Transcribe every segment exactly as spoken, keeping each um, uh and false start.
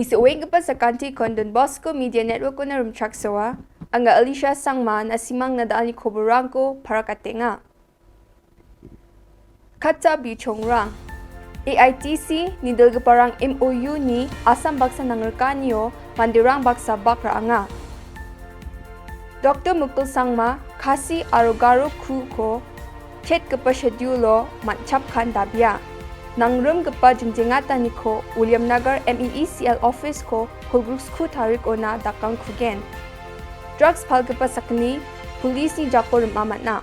Isi oenggipa sakantikon Don Bosco Media Network-ona rimchaksoa. Anga Alicia Sangma, na·simangna da·alni koborrangko parakatenga. Katta bichongrang. A I T C nidilgiparang M O U ni Assam baksa nangrikanio manderang baksa bak ra·anga. Doktor Mukul Sangma, Khasi aro Garo kuko chetgipa schedule-o man·chapkan dabia. Nangrimgipa jingjengataniko Williamnagar M E E C L office-ko kolgriksku tarikona dakangkugen. Drugs palgipa sakgni police-ni jako rim·a man·a.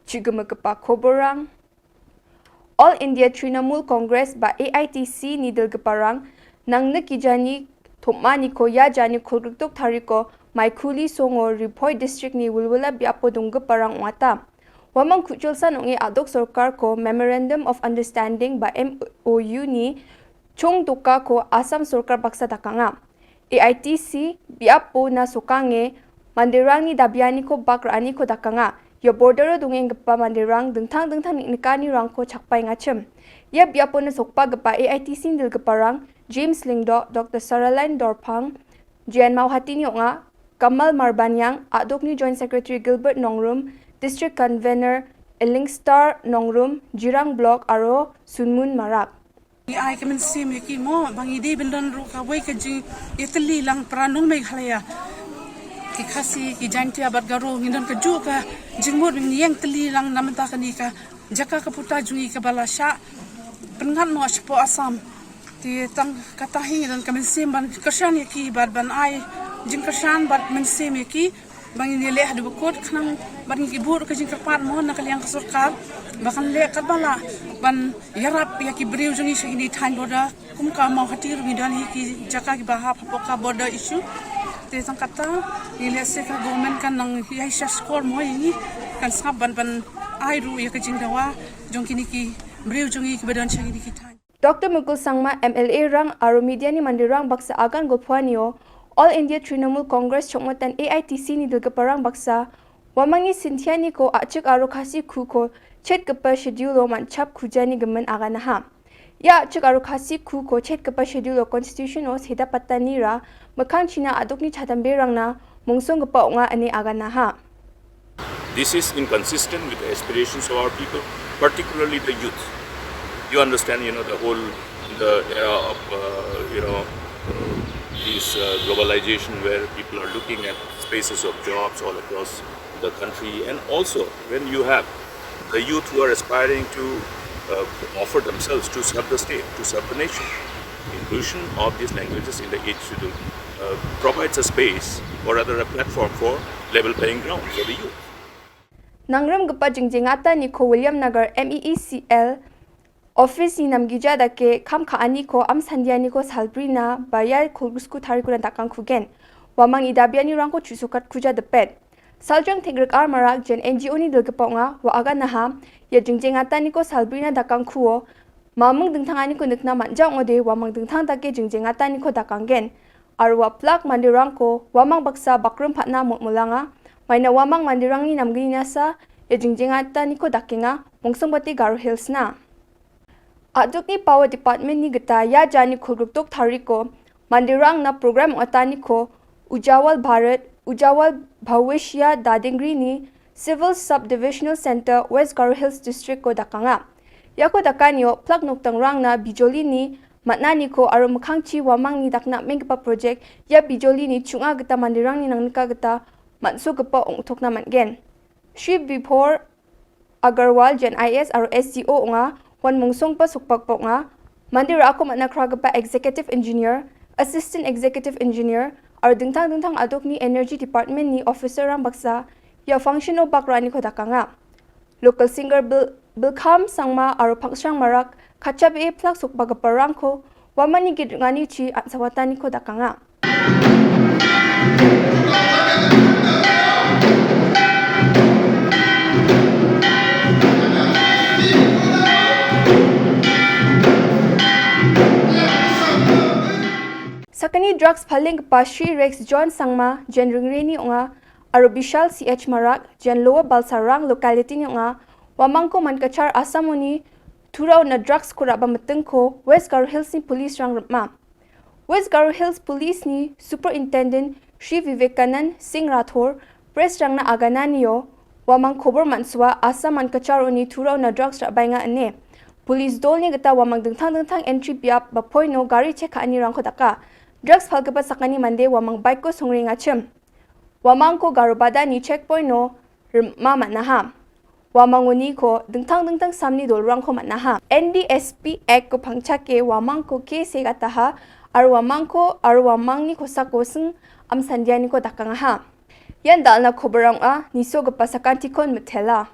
Chu·gimigipa koborrang. All India Trinamool Congress ba A I T C nidilgiparang nangnikgijani tom·aniko ia jani kolgrikdok tariko Maikhuli songo Ri-Bhoi district-ni wilwila biapo donggiparang ong·ata. Uamang ku·chilsan ong·e a·dok sorkarko Memorandum of Understanding ba M O U ni chongdokako Assam sorkar baksa dakanga. A I T C biapo na sokange manderangni dabianiko bak ra·aniko dakanga. Ia border-o dongenggipa manderang dingtang dingtang neng·nikanirangko chakpaengachim. Ia biapo na sokbagipa A I T C nidilgiparang James Lyngdoh, Doktor Saraline Dorphang, J N Mawhatini ong·a, Kamal Marbaniang, a·dokni Joint Secretary Gilbert Nongrum, District Convener Ellingstar Nongrum, Jirang Block aro Sunmun Marak. Ngi ai ka mynsiem ïa ki mo, ba ngi dei bynda ruh kawei ka jingïatylli lang para nong Meghalaya. Ki Khasi, ki Jaintia bad Garo, ngi don kajuh ka jingmut, ngi ïeng tylli lang namar ta kane ka jaka ka puta jong ngi kaba la shah pynngat noh shapoh Assam. Te tang kata hi ngi don ka mynsiem ban kyrshan ïa ki bad ban ai jingkyrshan bad mynsiem ïa ki. Ba ngin ïaleh haduh ba kut khnang, ba ngin ki bud ka jingkyrpad mo na ka liang ka sorkar ba kan leh katba lah ban ïarap ïa ki briew jong ngi sha kine thaiñ border kum ka Mawhati ruh ngi don hi ki jaka kiba hap hapoh ka border issue. Te tang kata ngi lehse ka government kan nang ïai sha skor mo ïa ngi kan sngap ban ban ai ruh ïa ka jingdawa jong kine ki briew jong ngi kiba don sha kine ki thaiñ. Doktor Mukul Sangma, M L A-rang aro media-ni manderang baksa agan golpoanio All India Trinamool Congress chongmatan A I T C nidilgiparang baksa uamangni sintianiko a·chik aro Khasi kuko chetgipa schedule-o man·chap kujani gimin aganaha. Ia a·chik aro Khasi kuko chetgipa schedule-o constitution-o sedapatanira mikkangchina a·dokni chadamberangna mongsonggipa ong·a ine aganaha. This is inconsistent with the aspirations of our people, particularly the youth. You understand, you know, the whole, the era of, uh, you know, uh, this, uh, globalization where people are looking at spaces of jobs all across the country, and also when you have the youth who are aspiring to, uh, offer themselves to serve the state, to serve the nation. Inclusion of these languages in the Eighth Schedule, uh, provides a space, or rather a platform for level playing ground for the youth. Nangrimgipa jingjengataniko Williamnagar M E E C L office-ni namgija dake kam ka·aniko, am sandianiko salbrina ba ia kolgriksku tarikona dakangkugen. Uamangni dabianirangko chu·sokatkuja dipet. Saljang Tengrik R Marak, jen N G O-ni dilgipa ong·a, ua aganaha, ia jingjengataniko salbrina dakangkuo, mamung dingtanganiko nikna man·ja ong·ode, uamang dingtang dake jingjengataniko dakanggen. Aro ua plak manderangko uamang baksa bakrim patna mol·molanga. Maina uamang manderangni namgnina sa ia jingjengataniko dakenga, mongsongbate Garo Hills-na. A·dokni Power Department-ni gita ia jani kolgrikdok tariko manderangna program ong·ataniko Ujawal Bharat, Ujawal Bhawishya Dadingri-ni Civil Subdivisional Center, West Garo Hills District-o dakanga. Iako dakanio plak nokdangrangna bijolini man·aniko aro mikkangchi uamangni dakna am·enggipa project ia bijolini ching·a gita manderangni nangnika gita man·sogipa ong·tokna man·gen. Shri Vibhor Agarwal, jen I A S aro S D O ong·a, uan mongsongba sokbakba ong·a. Mande ra·ako man·a kragipa Executive Engineer, Assistant Executive Engineer aro dingtang dingtang a·dokni Energy Department-ni officer-rang baksa ia function-o bak ra·aniko dakanga. Local singer Bil-, Bilkham Sangma aro Pangsrang Marak katchabee plak sokbagiparangko uamangni git ring·anichi an·sawataniko dakanga. Sakgni drugs palenggipa Shri Rex John Sangma, jen Ringreni ong·a, aro Bishal C H Marak, jen Lower Balsarang locality-ni ong·a, uamangko mankachar Assamoni turaona drugs-ko ra·ba mitingko West Garo Hills-ni police-rang rim·a. West Garo Hills Police-ni Superintendent Shri Vivekanand Singh Rathore press-rangna agananio, uamang kobor man·soa Assam man·gicharoni turaona drugs ra·baenga ine. Police dolni gita uamang dingtang dingtang entry biap ba point-o gari check ka·anirangko daka. Drugs palgipa sakgni mande uamang bike-ko songrengachim. Uamangko Garobadani checkpoint-o rima man·aha. Uamangoniko dingtang dingtang samni dolrangko man·aha. N D S P Act-ko pangchake uamangko case-e gataha aro uamangko aro uamangni kosako sing amsandianiko dakangaha. Ian dal·na koborang ong·a, nisogipa sakantikon mitela.